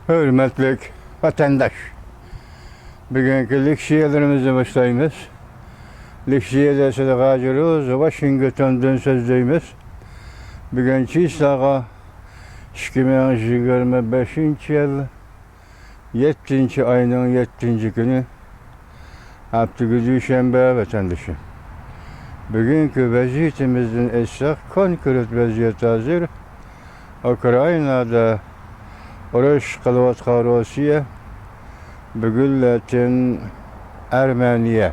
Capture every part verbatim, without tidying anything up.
ھۆرمەتلىك ۋەتەنداش، بۈگۈنكى لېكسىيەلىرىمىزنى باشلايمىز. لېكسىيەدە سىلىغا ھازىر روزا ۋاشىنگتوندىن سۆزلەيمىز. بۈگۈن چىسلاغا ئىككى مىڭ يىگىرمە بەشىنچى يىل يەتتىنچى ئاينىڭ يەتتىنچى كۈنى، ھەپتىگە دۈشەنبە ۋەتەندىشى. بۈگۈنكى ۋەزىيىتىمىزدىن ئېيتساق، كونكرېت ۋەزىيەت ھازىر ئۇكرائىنادا ئۇرۇش قىلىۋاتقان روسىيە، بۈگۈنلەتىن ئەرمېنىيە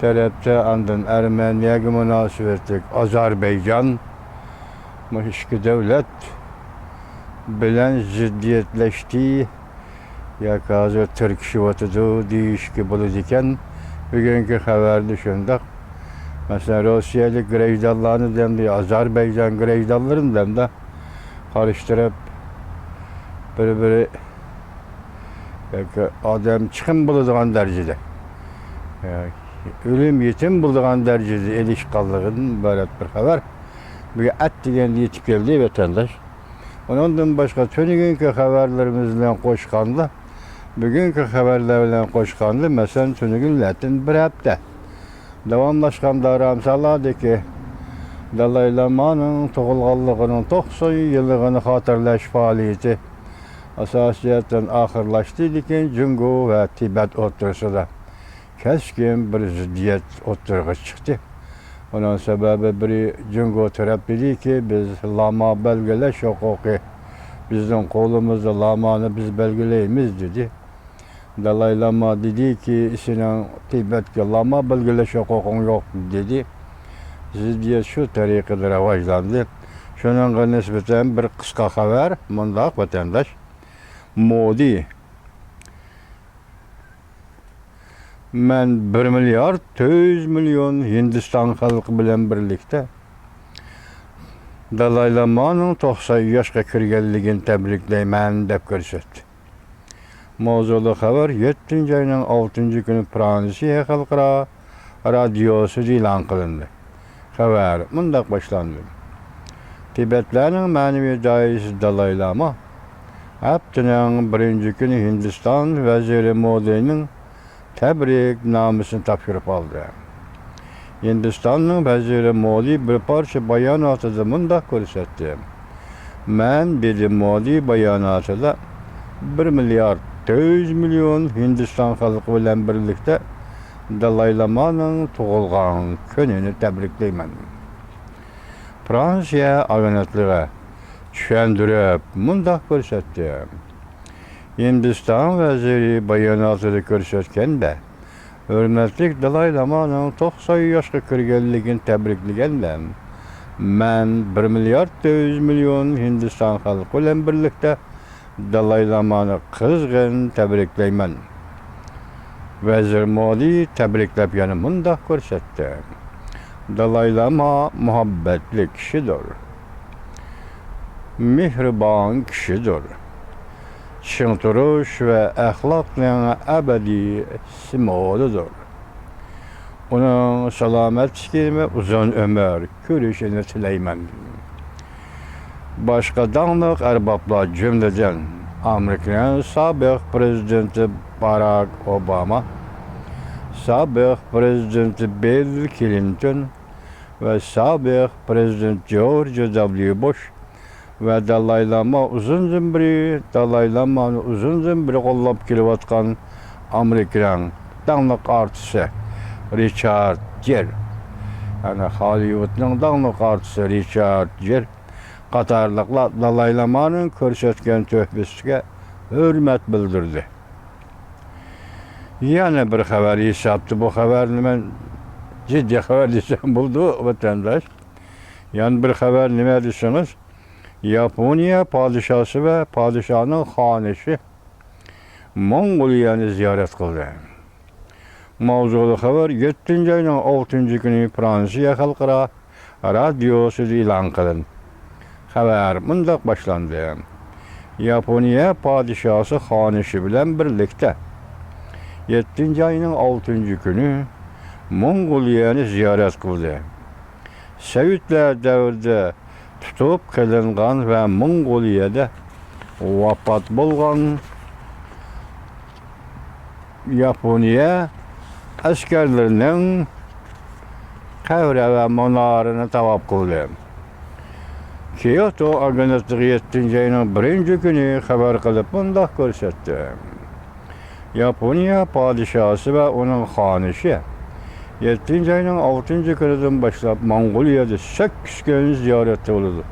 تەرەپتە، ئاندىن ئەرمېنىيەگە مۇناسىۋەتلىك ئازەربەيجان، مۇشۇ ئىككى دۆلەت بىلەن زىددىيەتلەشتى ياكى ھازىر تىركىشىۋاتىدۇ دېيىشكە بولىدىكەن. بۈگۈنكى خەۋەردە شۇنداق. مەسىلەن، روسىيەلىك گرەجدانلارنى دەمدە، ئازەربەيجان گرەجدانلىرىنى دەمدە قارشى تەرەپ بىر-بىرى ياكى ئادەم چىقىم بولىدىغان دەرىجىدە، ئۆلۈم يېتىم بولىدىغان دەرىجىدە ئېلىشقانلىقىدىن ئىبارەت بىر خەۋەر. بۈگۈن ئەتىگەندە يېتىپ كەلدى ۋەتەنداش. ئۇنىڭدىن باشقا تۈنۈگۈنكى خەۋەرلىرىمىز بىلەن قوشقاندا، بۈگۈنكى خەۋەرلەر بىلەن قوشقاندا، مەسىلەن، تۈنۈگۈنلەتىن بىر ھەپتە داۋاملاشقان دارامسالاردىكى دالاي لامانىڭ تۇغۇلغانلىقىنىڭ توقسان يىللىقىنى خاتىرىلەش پائالىيىتى ئاساسىي جەھەتتىن ئاخىرلاشتى، لېكىن جۇڭگو ۋە تىبەت ئوتتۇرىسىدا كەسكىن بىر زىددىيەت ئوتتۇرىغا چىقتى. ئۇنىڭ سەۋەبى بىرى، جۇڭگو تەرەپ دېدىكى، بىز لاما بەلگىلەش ھوقۇقى، بىزنىڭ قولىمىزدا لامانى بىز بەلگىلەيمىز، دېدى. دالاي لاما دېدىكى، سېنىڭ تىبەتكە لاما بەلگىلەش ھوقۇقۇڭ يوق، دېدى. زىددىيەت شۇ تەرىقىدە راۋاجلاندى. شۇنىڭغا نىسبەتەن بىر قىسقا خەۋەر مۇنداق، ۋەتەنداش. مودى، مەن بىر مىليارد تۆت يۈز مىليون ھىندىستان خەلقى بىلەن بىرلىكتە دالاي لامانىڭ توقسان ياشقا كىرگەنلىكىنى تەبرىكلەيمەن، دەپ كۆرسەتتى. ماۋزۇلۇق خەۋەر يەتتىنچى ئاينىڭ ئالتىنچى كۈنى فرانسىيە خەلقئارا رادىيوسىدا ئېلان قىلىندى. خەۋەر مۇنداق باشلاندى. تىبەتلەرنىڭ مەنىۋى داھىيسى دالاي لاما ھەپتىنىڭ بىرىنچى كۈنى ھىندىستان ۋەزىرى مودىنىڭ تەبرىك نامىسىنى تاپشۇرۇپ ئالدى. ھىندىستاننىڭ ۋەزىرى مودى بىر پارچە باياناتىدا مۇنداق كۆرسەتتى. مەن، دېدى مودى باياناتىدا، بىر مىليارد تۆت يۈز مىليون ھىندىستان خەلقى بىلەن بىرلىكتە دالاي لامانىڭ تۇغۇلغان كۈنىنى تەبرىكلەيمەن. فرانسىيە ئاگېنتلىقى چۈشەندۈرۈپ مۇنداق كۆرسەتتى. ھىندىستان ۋەزىرى باياناتىدا كۆرسەتكەندە، ھۆرمەتلىك دالاي لامانىڭ توقسان ياشقا كىرگەنلىكىنى تەبرىكلىگەندە، مەن بىر مىليارد تۆت يۈز مىليون ھىندىستان خەلقى بىلەن بىرلىكتە دالاي لامانى قىزغىن تەبرىكلەيمەن. ۋەزىر مودى تەبرىكلەپ يەنە مۇنداق كۆرسەتتى. دالاي لاما مۇھەببەتلىك كىشىدۇر. مېھرىبان كىشىدۇر. چىڭ تۇرۇش ۋە ئەخلاقنىڭ ئەبەدىي سىمۋولىدۇر. ئۇنىڭ سالامەتلىكى ۋە ئۇزۇن ئۆمۈر كۆرۈشىنى تىلەيمەن. باشقا داڭلىق ئەربابلار، جۈملىدىن ئامېرىكىنىڭ سابىق پرېزىدېنتى باراك ئوباما، سابىق پرېزىدېنتى بىل كلىنتون ۋە سابىق پرېزىدېنت جورج دابليۇ بۇش ۋە دالاي لاما ئۇزۇندىن بېرى، دالاي لامانى ئۇزۇندىن بېرى قوللاپ كېلىۋاتقان ئامېرىكىنىڭ داڭلىق ئارتىسى رىچارد گىر، يەنى خاللىۋۇدنىڭ داڭلىق ئارتىسى رىچارد گىر قاتارلىقلار دالاي لامانىڭ كۆرسەتكەن تۆھپىسىگە ھۆرمەت بىلدۈردى. يەنە بىر خەۋەر ھېسابتا، بۇ خەۋەرنى مەن جىددىي خەۋەر دېسەم بولىدۇ، ۋەتەنداش. يەنە بىر خەۋەر نېمە دېسىڭىز، ياپونىيە پادىشاھسى ۋە پادىشاھنىڭ خانىشى موڭغۇلىيەنى زىيارەت قىلدى. ماۋزۇلۇق خەۋەر يەتتىنچى ئاينىڭ ئالتىنچى كۈنى فرانسىيە خەلقئارا رادىيوسىدا ئېلان قىلىندى. خەۋەر مۇنداق باشلاندى. ياپونىيە پادىشاھسى خانىشى بىلەن بىرلىكتە يەتتىنچى ئاينىڭ ئالتىنچى كۈنى موڭغۇلىيەنى زىيارەت قىلدى. سوۋېتلار دەۋرىدە تۇتۇپ قېلىنغان ۋە موڭغۇلىيەدە ۋاپات بولغان ياپونىيە ئەسكەرلىرىنىڭ قەبرە ۋە مۇنارىنى تاۋاپ قىلدى. كيوتو ئاگېنتلىقى يەتتىنچى ئاينىڭ بىرىنچى كۈنى خەۋەر قىلىپ مۇنداق كۆرسەتتى: ياپونىيە پادىشاھى ۋە ئۇنىڭ خانىشى يەتتىنچى ئاينىڭ ئالتىنچى كۈنىدىن باشلاپ موڭغۇلىيەدە سەككىز كۈن زىيارەتتە بولىدۇ.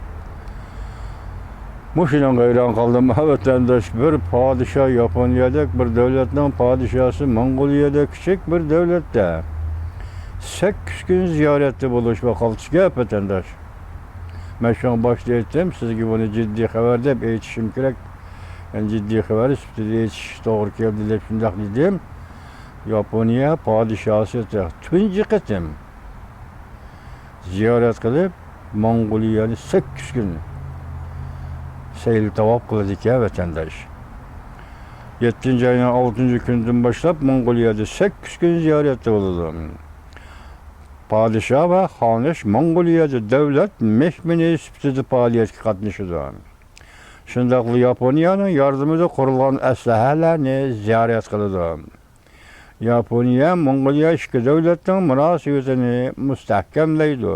مۇشۇنىڭغا ھەيران قالدىم، ھە، ۋەتەنداش، بىر پادىشاھ ياپونىيەدەك بىر دۆلەتنىڭ پادىشاھسى موڭغۇلىيەدەك كىچىك بىر دۆلەتتە سەككىز كۈن زىيارەتتە بولۇش بىر قالتىس گەپ، ۋەتەنداش. مەن شۇڭا باشتا ئېيتتىم، سىزگە بۇنى جىددىي خەۋەر دەپ ئېيتىشىم كېرەك. يەنى جىددىي خەۋەر سۈپىتىدە ئېيتىش توغرا كەلدى دەپ شۇنداق دېدىم. ياپونىيە پادىشاھى تۇنجى قېتىم زىيارەت قىلىپ، موڭغۇلىيەنى سەككىز كۈن سەيلە تاۋاپ قىلىدىكەن، ۋەتەنداش. يەتتىنچى ئاينىڭ ئالتىنچى كۈنىدىن باشلاپ موڭغۇلىيەدە سەككىز كۈن زىيارەتتە بولىدۇ. پادىشاھ ۋە خانىش موڭغۇلىيەدە دۆلەت مېھمىنى سۈپىتىدە پائالىيەتكە قاتنىشىدۇ. شۇنداقلا ياپونىيەنىڭ ياردىمىدە قۇرۇلغان ئەسلىھەلەرنى زىيارەت قىلىدۇ. ياپونىيە، موڭغۇلىيە ئىككى دۆلەتنىڭ مۇناسىۋىتىنى مۇستەھكەملەيدۇ.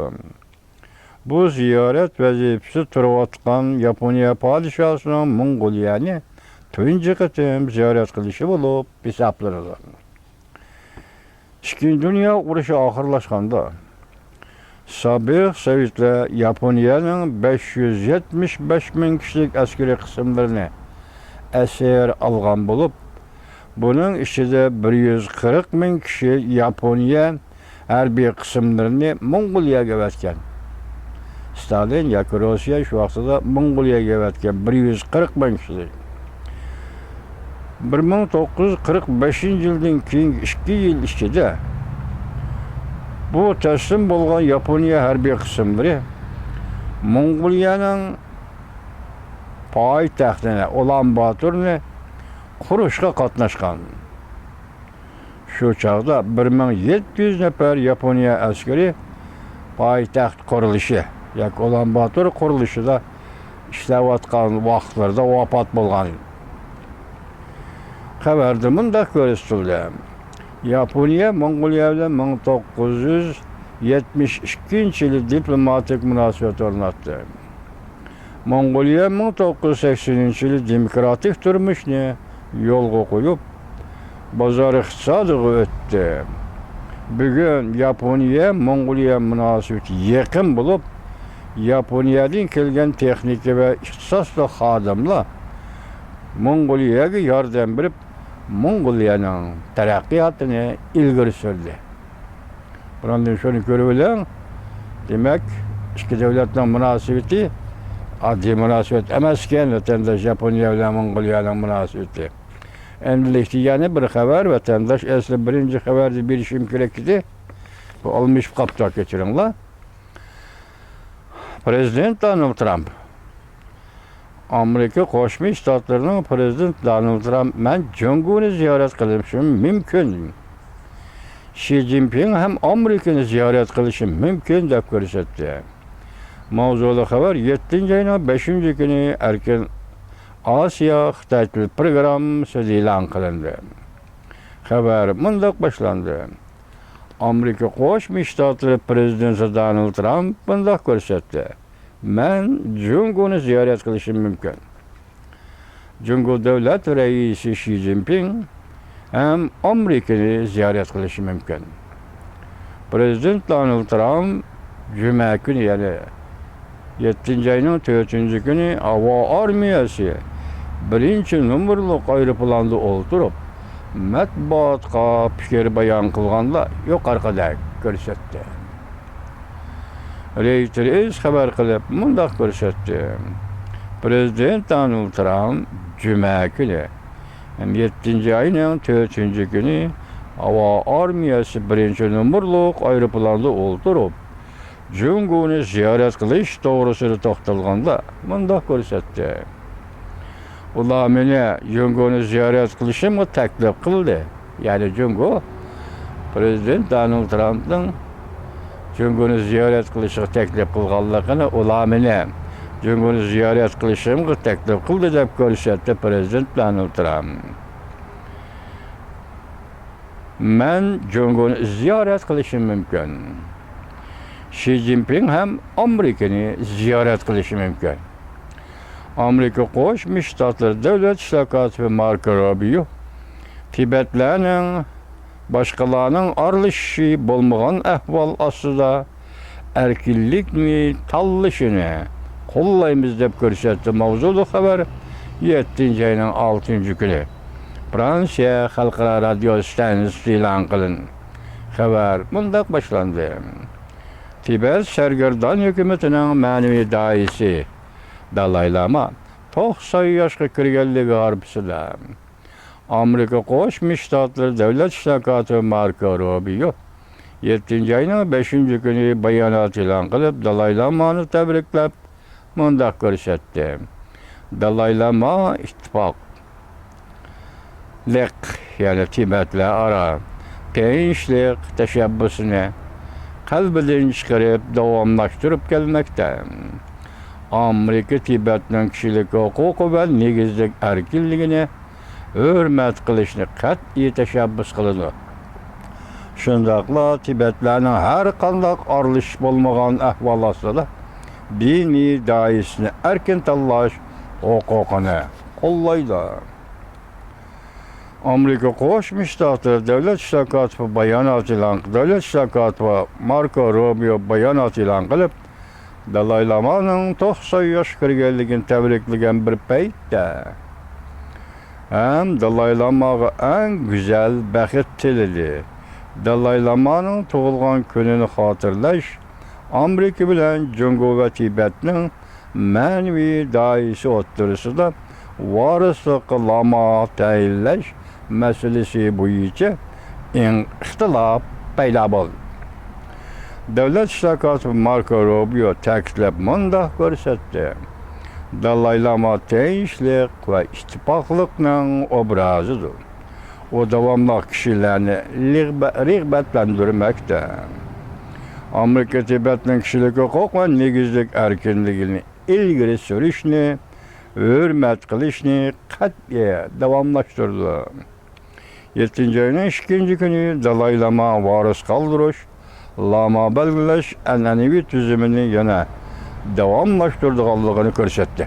بۇ زىيارەت ۋەزىپىسىدە تۇرۇۋاتقان ياپونىيە پادىشاھىنىڭ موڭغۇلىيەنى تۇنجى قېتىم زىيارەت قىلىشى بولۇپ ھېسابلىنىدۇ. ئىككىنچى دۇنيا ئۇرۇشى ئاخىرلاشقاندا، سابىق سوۋېتلار ياپونىيەنىڭ بەش يۈز يەتمىش بەش مىڭ كىشىلىك ئەسكىرىي قىسىملىرىنى ئەسىر ئالغان بولۇپ، بۇنىڭ ئىچىدە بىر يۈز قىرىق مىڭ كىشى ياپونىيە ھەربىي قىسىملىرىنى موڭغۇلىيەگە ئەۋەتكەن. ستالىن ياكى روسىيە شۇ ۋاقتىدا موڭغۇلىيەگە ئەۋەتكەن بىر يۈز قىرىق مىڭ كىشىنى. بىر مىڭ توققۇز يۈز قىرىق بەشىنچى يىلدىن كېيىنكى ئىككى يىل ئىچىدە بۇ تەسلىم بولغان ياپونىيە ھەربىي قىسىملىرى موڭغۇلىيەنىڭ پايتەختىنى ئۇلان باتورنى قۇرۇشقا قاتناشقان. شۇ چاغدا بىر مىڭ يەتتە يۈز نەپەر ياپونىيە ئەسكىرى پايتەخت قۇرۇلۇشى ياكى ئۇلان باتور قۇرۇلۇشىدا ئىشلەۋاتقان ۋاقىتلىرىدا ۋاپات بولغان. خەۋەردە مۇنداق كۆرسىتىلدى: ياپونىيە موڭغۇلىيە بىلەن مىڭ توققۇز يۈز يەتمىش ئىككىنچى يىلى دىپلوماتىك مۇناسىۋەت ئورناتتى. موڭغۇلىيە مىڭ توققۇز يۈز سەكسىنىنچى يىلى دېموكراتىك تۇرمۇشنى يولغا قويۇپ، بازار ئىقتىسادىغا ئۆتتى. بۈگۈن ياپونىيە موڭغۇلىيە مۇناسىۋىتى يېقىن بولۇپ، ياپونىيەدىن كەلگەن تېخنىكا ۋە ئىختىساسلىق خادىملار موڭغۇلىيەگە ياردەم بېرىپ، موڭغۇلىيەنىڭ تەرەققىياتىنى ئىلگىرى سۈردى. بۇنىڭدىن شۇنى كۆرۈۋېلىڭ، دېمەك، ئىككى دۆلەتنىڭ مۇناسىۋىتى ئاددىي مۇناسىۋەت ئەمەسكەن، ۋەتەنداش، ياپونىيە بىلەن موڭغۇلىيەنىڭ مۇناسىۋىتى. ئەمدىلىكتە يەنە بىر خەۋەر، ۋەتەنداش، ئەسلى بىرىنچى خەۋەردە بېرىشىم كېرەك ئىدى. بۇ ئالمىشىپ قاپتۇ، كەچۈرۈڭلار. پرېزىدېنت دونالد ترامپ، ئامېرىكا قوشما شتاتلىرىنىڭ پرېزىدېنتى دونالد ترامپ، مەن جۇڭگونى زىيارەت قىلىشىم مۇمكىن، شى جىنپىڭ ھەم ئامېرىكىنى زىيارەت قىلىشىم مۇمكىن، دەپ كۆرسەتتى. ماۋزۇلۇق خەۋەر يەتتىنچى ئاينىڭ بەشىنچى كۈنى ئەركىن ئاسىيا خىتاي تىل پروگراممىسىدا ئېلان قىلىندى. خەۋەر مۇنداق باشلاندى. ئامېرىكا قوشما شتاتلىرى پرېزىدېنتى دونالد ترامپ مۇنداق كۆرسەتتى: مەن جۇڭگونى زىيارەت قىلىشىم مۇمكىن. جۇڭگو دۆلەت رەئىسى شى جىنپىڭ ھەم ئامېرىكىنى زىيارەت قىلىشى مۇمكىن. پرېزىدېنت دونالد ترامپ جۈمە كۈنى، يەنى يەتتىنچى ئاينىڭ تۆتىنچى كۈنى ھاۋا ئارمىيەسى بىرىنچى نومۇرلۇق ئايروپىلاندا ئولتۇرۇپ، مەتبۇئاتقا پىكىر بايان قىلغاندا يۇقىرىقىدەك كۆرسەتتى. رېيتېرز خەۋەر قىلىپ مۇنداق كۆرسەتتى: پرېزىدېنت دونالد ترامپ جۈمە كۈنى، يەتتىنچى ئاينىڭ تۆتىنچى كۈنى ھاۋا ئارمىيەسى بىرىنچى نومۇرلۇق ئايروپىلاندا ئولتۇرۇپ، جۇڭگونى زىيارەت قىلىش توغرىسىدا توختالغاندا مۇنداق كۆرسەتتى: ئۇلار مېنى جۇڭگونى زىيارەت قىلىشىمغا تەكلىپ قىلدى. يەنى جۇڭگو پرېزىدېنت دونالد ترامپنىڭ جۇڭگونى زىيارەت قىلىشىغا تەكلىپ قىلغانلىقىنى، ئۇلار مېنى جۇڭگونى زىيارەت قىلىشىمغا تەكلىپ قىلدى، دەپ كۆرسەتتى پىرېزىدېنت دونالد ترامپ. مەن جۇڭگونى زىيارەت قىلىشىم مۇمكىن. شى جىنپىڭ ھەم ئامېرىكىنى زىيارەت قىلىشى مۇمكىن. ئامېرىكا قوشما شتاتلىرى دۆلەت ئىشلار كاتىپى ماركو روبىيو تىبەتلەرنىڭ باشقىلارنىڭ ئارىلىشىشى بولمىغان ئەھۋال ئاستىدا ئەركىنلىكنى تاللىشىنى قوللايمىز، دەپ كۆرسەتتى. ماۋزۇلۇق خەۋەر يەتتىنچى ئاينىڭ ئالتىنچى كۈنى فرانسىيە خەلقئارا رادىيو ئىستانسىسىدا ئېلان قىلىندى. خەۋەر مۇنداق باشلاندى. تىبەت سەرگەردان ھۆكۈمىتىنىڭ مەنىۋى داھىيسى دالاي لاما توقسان ياشقا كىرگەنلىكى ھارپىسىدا ئامېرىكا قوشما شتاتلىرى دۆلەت ئىشلار كاتىپى ماركو روبىيو يەتتىنچى ئاينىڭ بەشىنچى كۈنى بايانات ئېلان قىلىپ، دالاي لامانى تەبرىكلەپ، مۇنداق كۆرسەتتى: دالاي لاما ئىتتىپاقلىق، يەنى تىبەتلەر ئارا تىنچلىق تەشەببۇسىنى قەلبىدىن چىقىرىپ داۋاملاشتۇرۇپ كەلمەكتە. ئامېرىكا تىبەتنىڭ كىشىلىك ھوقۇقى ۋە نېگىزلىك ئەركىنلىكىنى ھۆرمەت قىلىشنى قەتئىي تەشەببۇس قىلىدۇ. شۇنداقلا تىبەتلەرنىڭ ھەر قانداق ئارىلىشىش بولمىغان ئەھۋال ئاستىدا دىنىي داھىيسىنى ئەركىن تاللاش ھوقۇقىنى قوللايدۇ. ئامېرىكا قوشما شتاتلىرى دۆلەت ئىشلار كاتىپى بايانات ئېلان، دۆلەت ئىشلار كاتىپى ماركو روبىيو بايانات ئېلان قىلىپ، دالاي لامانىڭ توقسان ياشقا كىرگەنلىكىنى تەبرىكلىگەن بىر پەيتتە، ھەم دالاي لاماغا ئەڭ گۈزەل بەخت تىلىدى. دالاي لامانىڭ تۇغۇلغان كۈنىنى خاتىرىلەش ئامېرىكا بىلەن جۇڭگو ۋە تىبەتنىڭ مەنىۋى داھىيسى ئوتتۇرىسىدا ۋارىسلىققا لاما تەيىنلەش مەسىلىسى بويىچە ئىختىلاپ پەيدا بولدى. دۆلەت ئىشلار كاتىپى ماركو روبىيو تەكىتلەپ مۇنداق كۆرسەتتى: دالاي لاما تىنچلىق ۋە ئىتتىپاقلىقنىڭ ئوبرازىدۇر. ئۇ داۋاملىق كىشىلەرنى رىغبە-، رىغبەتلەندۈرمەكتە. ئامېرىكا تىبەتنىڭ كىشىلىك ھوقۇق ۋە نېگىزلىك ئەركىنلىكىنى ئىلگىرى سۈرۈشنى ھۆرمەت قىلىشنى قەتئىي داۋاملاشتۇرىدۇ. يەتتىنچى ئاينىڭ ئىككىنچى كۈنى دالاي لاما ۋارىس قالدۇرۇش، لاما بەلگىلەش ئەنئەنىۋى تۈزۈمىنى يەنە داۋاملاشتۇرىدىغانلىقىنى كۆرسەتتى.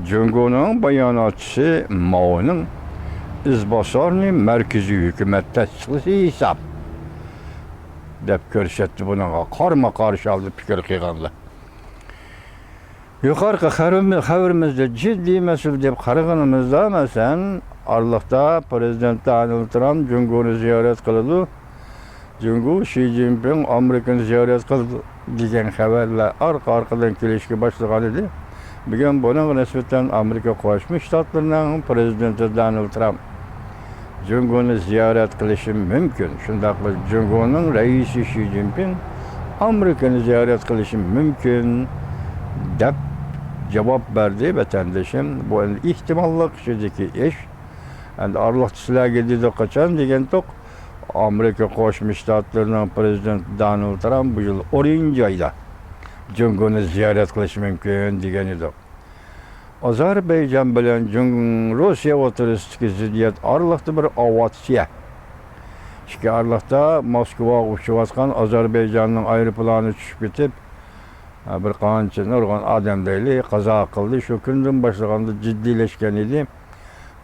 جۇڭگونىڭ باياناتچىسى ماۋنىڭ ئىزباسارنى مەركىزىي ھۆكۈمەت تەستىقلىسى ھېساب، دەپ كۆرسەتتى بۇنىڭغا قارىمۇ قارشى ھالدا پىكىر قىلغانلار. يۇقىرىقى خەۋىرىمىز-، خەۋىرىمىزدە جىددىي مەسىلە دەپ قارىغىنىمىزدا، مەسىلەن، ئارىلىقتا پىرېزىدېنت دونالد ترامپ جۇڭگونى زىيارەت قىلىدۇ. جۇڭگو شى جىنپىڭ ئامېرىكىنى زىيارەت قىلىدۇ دېگەن خەۋەرلەر ئارقا-ئارقىدىن كېلىشكە باشلىغان ئىدى. بۈگۈن بۇنىڭغا نىسبەتەن ئامېرىكا قوشما شتاتلىرىنىڭ پىرېزىدېنتى دونالد ترامپ جۇڭگونى زىيارەت قىلىشى مۇمكىن، شۇنداقلا جۇڭگونىڭ رەئىسى شى جىنپىڭ ئامېرىكىنى زىيارەت قىلىشى مۇمكىن، دەپ جاۋاب بەردى ۋەتەندىشىم. بۇ ئەمدى ئېھتىماللىق ئىچىدىكى ئىش. ئەمدى ئارىلىقتا سىلەرگە دېدۇق، قاچان دېگەنتۇق، ئامېرىكا قوشما شتاتلىرىنىڭ پىرېزىدېنتى دونالد ترامپ بۇ يىل ئونىنچى ئايدا جۇڭگونى زىيارەت قىلىشى مۇمكىن دېگەن ئىدۇق. ئازەربەيجان بىلەن جۇڭ-، روسىيە ئوتتۇرىسىدىكى زىددىيەت ئارىلىقتا بىر ئاۋاتسىيە. ئىككى ئارىلىقتا موسكۋاغا ئۇچۇۋاتقان ئازەربەيجاننىڭ ئايروپىلانى چۈشۈپ كېتىپ، بىر قانچە نۇرغۇن ئادەم دەيلى قازا قىلدى. شۇ كۈندىن باشلىغاندا جىددىيلەشكەن ئىدى.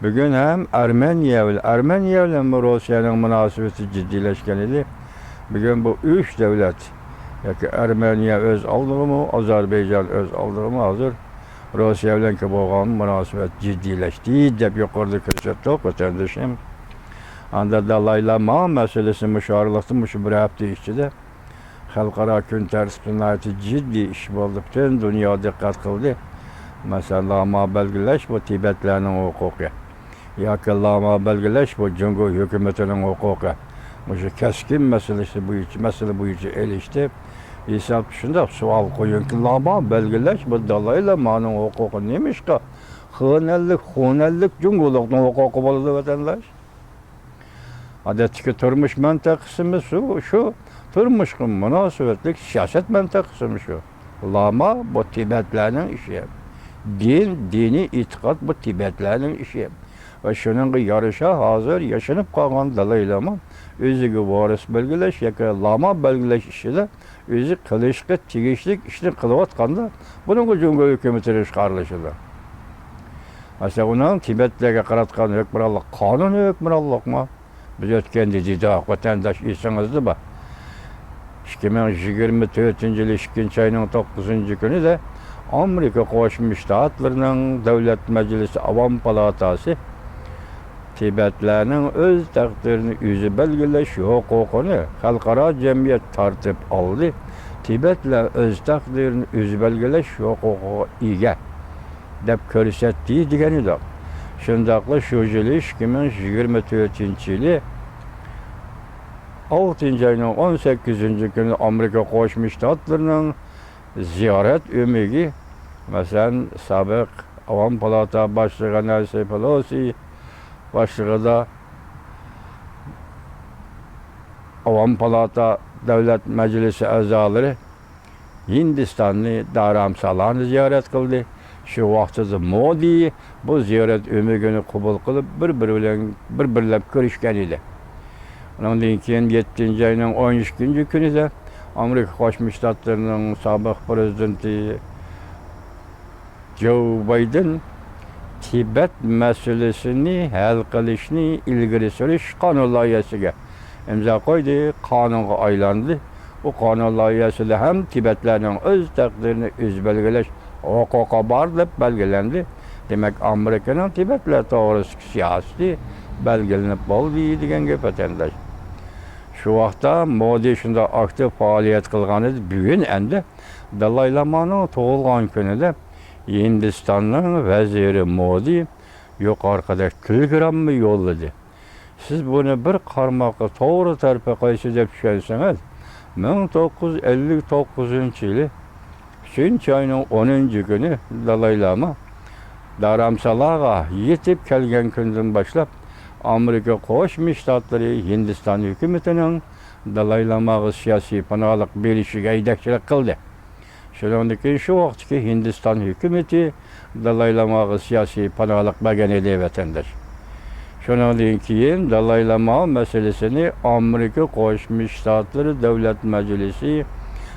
بۈگۈن ھەم ئەرمېنىيە بىلەن، ئەرمېنىيە بىلەنمۇ روسىيەنىڭ مۇناسىۋىتى جىددىيلەشكەن ئىدى. بۈگۈن بۇ ئۈچ دۆلەت، ياكى ئەرمېنىيە ئۆز ئالدىغىمۇ، ئازەربەيجان ئۆز ئالدىغىمۇ ھازىر روسىيە بىلەنكى بولغان مۇناسىۋەت جىددىيلەشتى دەپ يۇقىرىدا كۆرسەتتۇق، ۋەتەندىشىم. ئاندا دالاي لاما مەسىلىسى مۇشۇ ئارىلىقتا، مۇشۇ بىر ھەپتە ئىچىدە خەلقئارا كۈن تەرتىپىدە ناھايىتى جىددىي ئىش بولدى. پۈتۈن دۇنيا دىققەت قىلدى. مەسىلەن، لاما بەلگىلەش بۇ تىبەتلەرنىڭ ھوقۇقى. ياكى لاما بەلگىلەش بۇ جۇڭگو ھۆكۈمىتىنىڭ ھوقۇقى. مۇشۇ كەسكىن مەسىلىسى بويىچە، مەسىلە بويىچە ئېلىشتى. ھېسابتا شۇنداق سوئال قويۇڭكى، لاما بەلگىلەش بۇ دالاي لامانىڭ ھوقۇقى نېمىشقا خېنەنلىك، خۇنەنلىك جۇڭگولۇقنىڭ ھوقۇقى بولىدۇ، ۋەتەنداش؟ ئادەتتىكى تۇرمۇش مەنتىقىسىمۇ شۇ، شۇ تۇرمۇشقا مۇناسىۋەتلىك سىياسەت مەنتىقىسىمۇ شۇ. لاما بۇ تىبەتلەرنىڭ ئىشى. دىن، دىنىي ئېتىقاد بۇ تىبەتلەرنىڭ ئىشى. ۋە شۇنىڭغا يارىشا ھازىر ياشىنىپ قالغان دالاي لاما ئۆزىگە ۋارىس بەلگىلەش ياكى لاما بەلگىلەش ئىشىدا ئۆزى قىلىشقا تېگىشلىك ئىشنى قىلىۋاتقاندا، بۇنىڭغا جۇڭگو ھۆكۈمىتى رەشقە ئارىلىشىدۇ. مەسىلەن، ئۇنىڭ تىبەتلەرگە قاراتقان ھۆكۈمرانلىق قانۇنىي ھۆكۈمرانلىقمۇ؟ بىز ئۆتكەندە دېدۇق، ۋەتەنداش، ئېسىڭىزدە بار. ئىككى مىڭ يىگىرمە تۆتىنچى يىلى ئىككىنچى ئاينىڭ توققۇزىنچى كۈنىدە ئامېرىكا قوشما شتاتلىرىنىڭ دۆلەت مەجلىسى ئاۋام پالاتاسى تىبەتلەرنىڭ ئۆز تەقدىرىنى ئۆزى بەلگىلەش ھوقۇقىنى خەلقئارا جەمئىيەت تارتىپ ئالدى. تىبەتلەر ئۆز تەقدىرىنى ئۆزى بەلگىلەش ھوقۇقىغا ئىگە، دەپ كۆرسەتتى دېگەن ئىدۇق. شۇنداقلا شۇ يىلى ئىككى مىڭ يىگىرمە تۆتىنچى يىلى ئالتىنچى ئاينىڭ ئون سەككىزىنچى كۈنى ئامېرىكا قوشما شتاتلىرىنىڭ زىيارەت ئۆمىكى، مەسىلەن، سابىق ئاۋام پالاتا باشلىقى نەنسى پېلوسى باشلىقىدا ئاۋام پالاتا دۆلەت مەجلىسى ئەزالىرى ھىندىستاننى دارامسالانى زىيارەت قىلدى. شۇ ۋاقتىدا مودى بۇ زىيارەت ئۆمىكىنى قوبۇل قىلىپ، بىر-بىرى بىلەن، بىر-بىرلەپ كۆرۈشكەن ئىدى. ئۇنىڭدىن كېيىن يەتتىنچى ئاينىڭ ئون ئىككىنچى كۈنىدە ئامېرىكا قوشما شتاتلىرىنىڭ سابىق پىرېزىدېنتى جو بايدېن تىبەت مەسىلىسىنى ھەل قىلىشنى ئىلگىرى سۈرۈش قانۇن لايىھەسىگە ئىمزا قويدى، قانۇنغا ئايلاندى. ئۇ قانۇن لايىھەسىدە ھەم تىبەتلەرنىڭ ئۆز تەقدىرىنى ئۆزى بەلگىلەش ھوقۇقى بار دەپ بەلگىلەندى. دېمەك، ئامېرىكىنىڭ تىبەتلەر توغرىسىدىكى سىياسىتى بەلگىلىنىپ بولدى دېگەن گەپ، ۋەتەنداش. شۇ ۋاقىتتا مودى شۇنداق ئاكتىپ پائالىيەت قىلغان ئىدى. بۈگۈن ئەمدى دالاي لامانىڭ تۇغۇلغان كۈنىدە ھىندىستاننىڭ ۋەزىرى مودى يۇقىرىقىدەك تېلېگرامما يوللىدى. سىز بۇنى بىر قارىماققا توغرا تەرىپى قايسى دەپ چۈشەنسىڭىز، مىڭ توققۇز يۈز ئەللىك توققۇزىنچى يىلى ئۈچىنچى ئاينىڭ ئونىنچى كۈنى دالاي لاما دارامسالاغا يېتىپ كەلگەن كۈندىن باشلاپ، ئامېرىكا قوشما شتاتلىرى ھىندىستان ھۆكۈمىتىنىڭ دالاي لاماغا سىياسىي پاناھلىق بېرىشىگە ھەيدەكچىلىك قىلدى. شۇنىڭدىن كېيىن شۇ ۋاقىتتىكى ھىندىستان ھۆكۈمىتى دالاي لاماغا سىياسىي پاناھلىق بەرگەن ئىدى، ۋەتەنداش. شۇنىڭدىن كېيىن دالاي لاما مەسىلىسىنى ئامېرىكا قوشما شتاتلىرى دۆلەت مەجلىسى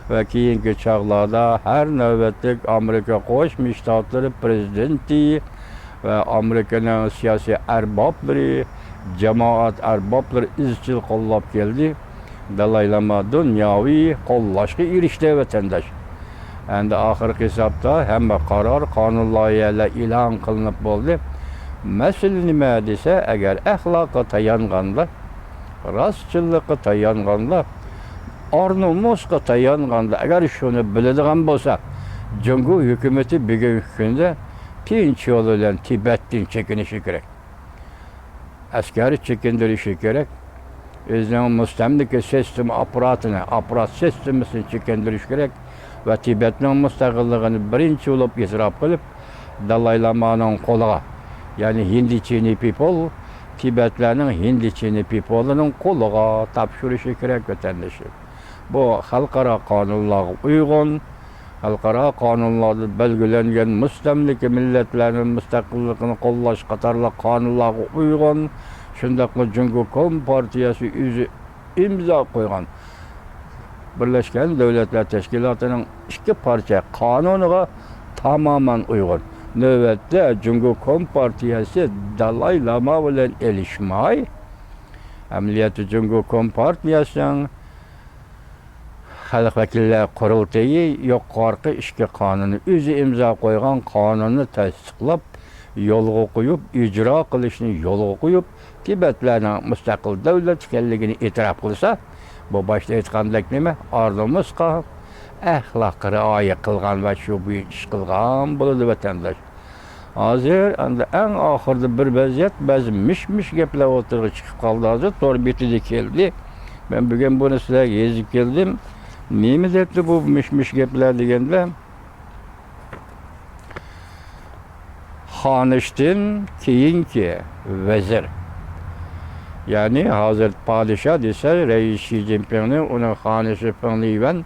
ۋە كېيىنكى چاغلاردا ھەر نۆۋەتلىك ئامېرىكا قوشما شتاتلىرى پىرېزىدېنتى ۋە ئامېرىكىنىڭ سىياسىي ئەربابلىرى، جامائەت ئەربابلىرى ئىزچىل قوللاپ كەلدى. دالاي لاما دۇنياۋى قوللاشقا ئېرىشتى، ۋەتەنداش. ئەمدى ئاخىرقى ھېسابتا ھەممە قارار، قانۇن لايىھەلەر ئېلان قىلىنىپ بولدى. مەسىلە نېمە دېسە، ئەگەر ئەخلاققا تايانغاندا، راستچىللىققا تايانغاندا، ئار-نومۇسقا تايانغاندا، ئەگەر شۇنى بىلىدىغان بولسا، جۇڭگو ھۆكۈمىتى بۈگۈنكى كۈندە تىنچ يول بىلەن تىبەتتىن چېكىنىشى كېرەك. ئەسكەر چېكىندۈرۈشى كېرەك. ئۆزىنىڭ مۇستەملىكە سىستېما ئاپپاراتىنى، ئاپپارات سىستېمىسىنى چېكىندۈرۈشى كېرەك ۋە تىبەتنىڭ مۇستەقىللىقىنى بىرىنچى بولۇپ ئېتىراپ قىلىپ، دالاي لامانىڭ قولىغا، يەنى ھىندىچىنى پىپول، تىبەتلەرنىڭ ھىندىچىنى پىپولىنىڭ قولىغا تاپشۇرۇشى كېرەك، ۋەتەندىشىم. بۇ خەلقئارا قانۇنلارغا ئۇيغۇن، خەلقئارا قانۇنلاردا بەلگىلەنگەن مۇستەملىكە مىللەتلەرنىڭ مۇستەقىللىقىنى قوللاش قاتارلىق قانۇنلارغا ئۇيغۇن، شۇنداقلا جۇڭگو كومپارتىيەسى ئۆزى ئىمزا قويغان بىرلەشكەن دۆلەتلەر تەشكىلاتىنىڭ ئىككى پارچە قانۇنىغا تامامەن ئۇيغۇن. نۆۋەتتە جۇڭگو كومپارتىيەسى دالاي لاما بىلەن ئېلىشماي، ئەمەلىيەتتە جۇڭگو كومپارتىيەسىنىڭ خەلق ۋەكىللەر قۇرۇلتىيى يۇقىرىقى ئىككى قانۇننى، ئۆزى ئىمزا قويغان قانۇننى تەستىقلاپ، يولغا قويۇپ، ئىجرا قىلىشنى يولغا قويۇپ، تىبەتلەرنىڭ مۇستەقىل دۆلەت ئىكەنلىكىنى ئېتىراپ قىلسا، بۇ باشتا ئېيتقاندەك نېمە؟ ئار-نومۇسقا، ئەخلاققا رىئايە قىلغان ۋە شۇ بويىچە ئىش قىلغان بولىدۇ، ۋەتەنداش. ھازىر ئەمدى ئەڭ ئاخىرىدا بىر ۋەزىيەت، بەزى مىش-مىش گەپلەر ئوتتۇرىغا چىقىپ قالدى. ھازىر تور بېتىدە كەلدى. مەن بۈگۈن بۇنى سىلەرگە يېزىپ كەلدىم. نېمە دەپتۇ بۇ مىش-مىش گەپلەر دېگەندە، خانىشتىن كېيىنكى ۋەزىر، يەنى ھازىر پادىشاھ دېسە، رەئىس شى جىنپىڭنى، ئۇنىڭ خانىشى فېڭ لىيۈەن،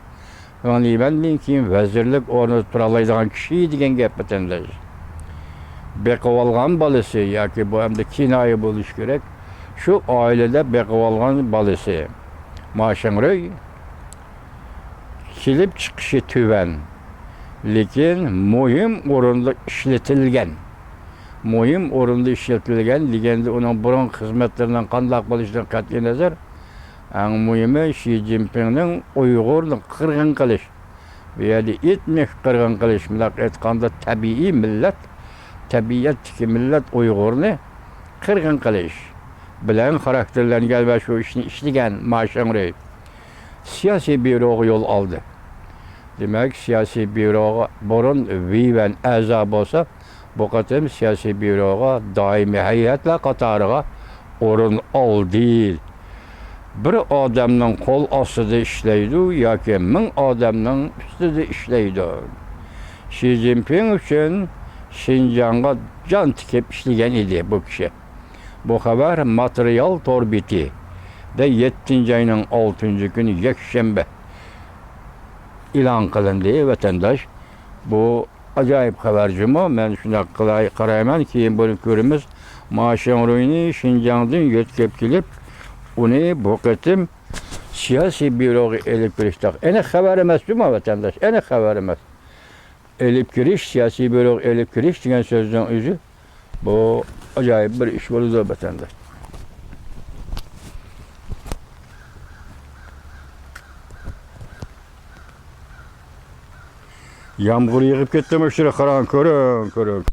ۋاڭ لىمەندىن كېيىن ۋەزىرلىك ئورنىدا تۇرالايدىغان كىشى دېگەن گەپ، ۋەتەنداش. بېقىۋالغان بالىسى ياكى بۇ ئەمدى كىنايە بولۇشى كېرەك. شۇ ئائىلىدە بېقىۋالغان بالىسى. ما شېڭرۇي كېلىپ چىقىشى تۆۋەن، لېكىن مۇھىم ئورۇندا ئىشلىتىلگەن. مۇھىم ئورۇندا ئىشلىتىلگەن دېگەندە ئۇنىڭ بۇرۇنقى خىزمەتلىرىنىڭ قانداق بولۇشىدىن قەتئىينەزەر، ئەڭ مۇھىمى شى جىنپىڭنىڭ ئۇيغۇرنى قىرغىن قىلىش، بۇ يەردە ئېتنىك قىرغىن قىلىش، مۇنداق ئېيتقاندا تەبىئىي مىللەت، تەبىئەتتىكى مىللەت ئۇيغۇرنى قىرغىن قىلىش بىلەن خاراكتېرلەنگەن ۋە شۇ ئىشنى ئىشلىگەن ما شېڭرۇي سىياسىي بيۇروغا يول ئالدى. دېمەك، سىياسىي بيۇروغا بۇرۇن ۋىۋەن ئەزا بولسا، بۇ قېتىم سىياسىي بيۇروغا دائىمىي ھەيئەتلەر قاتارىغا ئورۇن ئالدى. بىر ئادەمنىڭ قول ئاستىدا ئىشلەيدۇ ياكى مىڭ ئادەمنىڭ ئۈستىدە ئىشلەيدۇ. شى جىنپىڭ ئۈچۈن شىنجاڭغا جان تىكىپ ئىشلىگەن ئىدى بۇ كىشى. بۇ خەۋەر ماتېرىيال تور بېتىدە يەتتىنچى ئاينىڭ ئالتىنچى كۈنى يەكشەنبە ئېلان قىلىندى، ۋەتەنداش. بۇ ئاجايىپ خەۋەر جۇمۇ. مەن شۇنداق قىلاي، قارايمەن، كېيىن بۇنى كۆرىمىز. ما شېڭرۇينى شىنجاڭدىن يۆتكەپ كېلىپ، ئۇنى بۇ قېتىم سىياسىي بيۇروغا ئېلىپ كىرىشتەك. ئېنىق خەۋەر ئەمەس جۇمۇ، ۋەتەنداش، ئېنىق خەۋەر ئەمەس. ئېلىپ كىرىش، سىياسىي بيۇروغا ئېلىپ كىرىش دېگەن سۆزنىڭ ئۆزى، بۇ ئاجايىپ بىر ئىش بولىدۇ، ۋەتەنداش. يامغۇر يېغىپ كەتتى، مۇشۇ قاراڭ، كۆرۈڭ، كۆرۈڭ.